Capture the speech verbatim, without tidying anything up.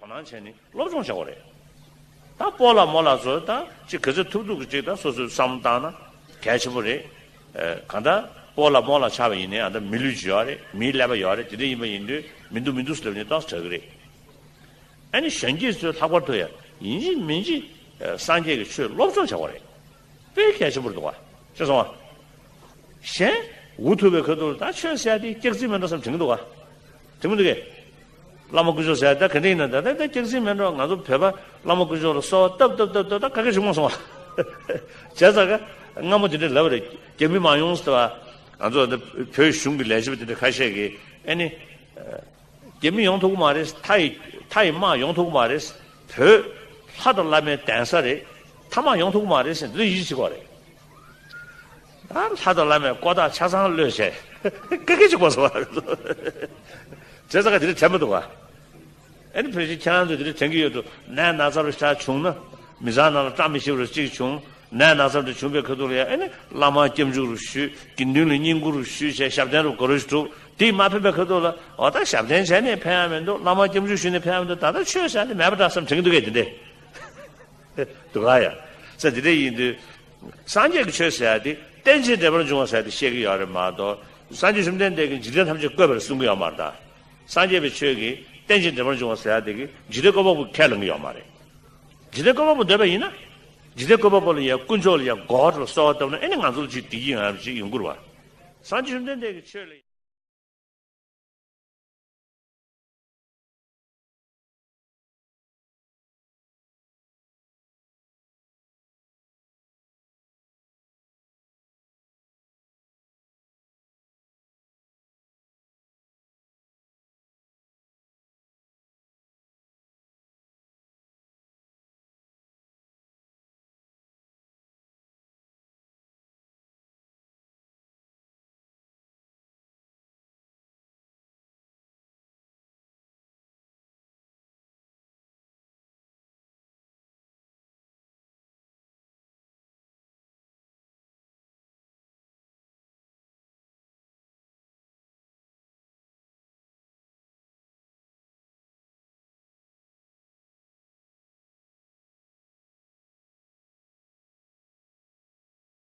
ནང་བྱས་ནས་སློབ་སྦྱོང་བྱ་དགོས་རེད། ད་སྤོ་ལགས་རྨོ་ལགས་ཚོ་ད་ཅིག་ག་ཚོད་ཐུབ་ཐུབ་ཀྱི་ཅིག་ད་སོ་སོའི་བསམ་བློ་བཏང་ན་གལ་ཆེན་པོ་རེད། ཨ། གང་ལྟར་སྤོ་ལགས་རྨོ་ལགས་ཆགས་པ་ཡིན་ནའི་ཨ་ད་མི་ལུས་ཅིག་ཡོད་རེད། མིའི་ཀླད་པ་ཡོད་རེད། དེ་འདྲ་ཡིན་པ་ཡིན་དུས་མི་འདུག་མི་འདུག་ཟེར་ལབ་ནས་ཏོག་ཙམ་དྲག་གི་རེད། ཨ་ནི་གཞོན་སྐྱེས་ཚོས་ལྷག་པར་དུ་ཡང་ཡིན་གཅིག་མིན་གཅིག་ཨ་སངས་རྒྱས་ཀྱི་ཆོས་སློབ་སྦྱོང་བྱ་དགོས་རེད། དཔེ་གལ་ཆེན་པོ་རེད་འདུག་ག། ཤེས་སོང་ང་། གཞན་འུ་ཐུག་པའི་ཁ་ཐུག་ལ་ད་ཆོས་ཟེར་ཡ་དེ་སྐྱག་རྫུན་མེད་འགྲོ་བསམ་དྲན་གྱི་འདུག་ག། དྲན་གྱི་འདུག་གས། བླ་མ་དཀོན་མཆོག་ཟེར་ཡ་ད་ག་འདྲ་ཡིན་ན་ད་ད་ད་སྐྱག་རྫུན་མེད་འགྲོ། ང་ཚོ་བོད་པ་བླ་མ་དཀོན་མཆོག་ལ་གསོལ་བ་བཏབ་བཏབ་བཏབ་བཏབ་ད་ག་གེ་བྱུང་མ་སོང་བ། བྱས་ཙང་ཀ་སྔ་མོ་དེ་འདྲ་ལབ་པ་རེད། རྒྱ་མི་མ་ཡོང་ཟེར་བ། ང་ཚོ་ད་བོད་གཞུང་གི་ལས་བྱེད་པ་དེ་འདྲ་ཁ་ཤས་ཀྱིས་ཨ་ནི། རྒྱ་མི་ཡོང་ཐུབ་ཀྱི་མ་རེད། མཐའ་ཡི་མཐའ་ཡི་དམག་ཡོང་ཐུབ་ཀྱི་མ་རེད། བོད་ལྷ་དང་བླ་མའི་གདན་ས་རེད། མཐའ་དམག་ཡོང་ཐུབ་ཀྱི་མ་རེད་ཟེར་འདི་ཡིད་ཆེས་དགོས་རེད། ད་ལྷ་དང་བླ་མའི་ཀོ་ཐག་ཆ་ཚང་གློད་བྱས་ཀ་ཀེ་ཅིག་གོ་སོང་བ། བྱས་ཙང་ཀ་དེ་རིང་དྲན་མི་འདུག་ག། ཨ་ནི་ཕལ་ཆེར་ཁྱེད་རང་ཚོས་དེ་རིང་དྲན་གྱི་ཡོད་འདུག། ནད་ན་ཚ་རུ་ཤ་བྱུང་ན་མི་ཚང་ནང་ལ་བཀྲ་མི་ཤིས་པ་རུ་གཅིག་བྱུང་། ནད་ན་ཚ་འདི་བྱུང་བའི་ཁ་ཐུག་ལ་ཡང་ཨེ་ནི་བླ་མ་སྐྱབས་འཇུག་རུ་ཞུས། དགེ་འདུན་ལ་བསྙེན་བཀུར་རུ་ཞུས་བྱས་ཞབས་བརྟན་རུ་གོ་རུ་གྲུབ། དེས་མ་ཕན་པའི་ཁ་ཐུག་ལ་འོ་ད་ཞབས་བརྟན་བྱས་ནས་ཕན་ཡ་མི་འདུག། བླ་མ་སྐྱབས་འཇུག་ཞུས་ནས་ཕན་ཡ་མི་འདུག། ད་ལྟ་ཆོས་ཟེར་ཡ་དེ་མེད་པ་འདྲ་བསམ་དྲན་གྱི་འདུག་གས། དེ་འདྲས་འདུག་ག་ཡ། ས་དེ་འདྲས་ཡིན་དུས་སངས་རྒྱས་ཀྱི་ཆོས་ཟེར་ཡ་དེ་རྟེན་ཅིང་འབྲེལ་པར་འབྱུང་བ་ཟེར་ཡ་དེ་བཤད་ཀྱི་ཡོད་རེད་མ་གཏོགས། སངས་རྒྱས་བཅོམ་ལྡན་འདས་ཀྱིས་འཇིག་རྟེན་ཐམས་ཅད་བཀོད་པ་རེད་གསུང་གི་ཡོད་མ་རེད་ད། སངས་རྒྱས་པའི་ཆོས་ཀྱིས་རྟེན་ཅིང་འབྲེལ་པར་འབྱུང་བ་ཟེར་ཡ་དེ་གིས་འཇིག་རྟེན་བཀོད་པ་པོ་ཁས་ལེན་གྱི་ཡོད་མ་རེད། འཇིག་རྟེན་བཀོད་པ་པོ་འདོད་པ་ཡིན་ན། འཇིག་རྟེན་བཀོད་པ་པོ་ལ་ཡ་དཀོན་མཆོག་ལ་ཡ་གོ་བ་ལ་གསོལ་བ་བཏབ་ན་ཨེ་ནི་ང་ཚོ་ལ་ཅིག་བདེ་སྐྱིད་ཡོང་ཡ་ཅིག་ཡོང་གི་རེད་བ། སངས་རྒྱས་བཅོམ་ལྡན་འདས་ཀྱི་ཆོས་ལ།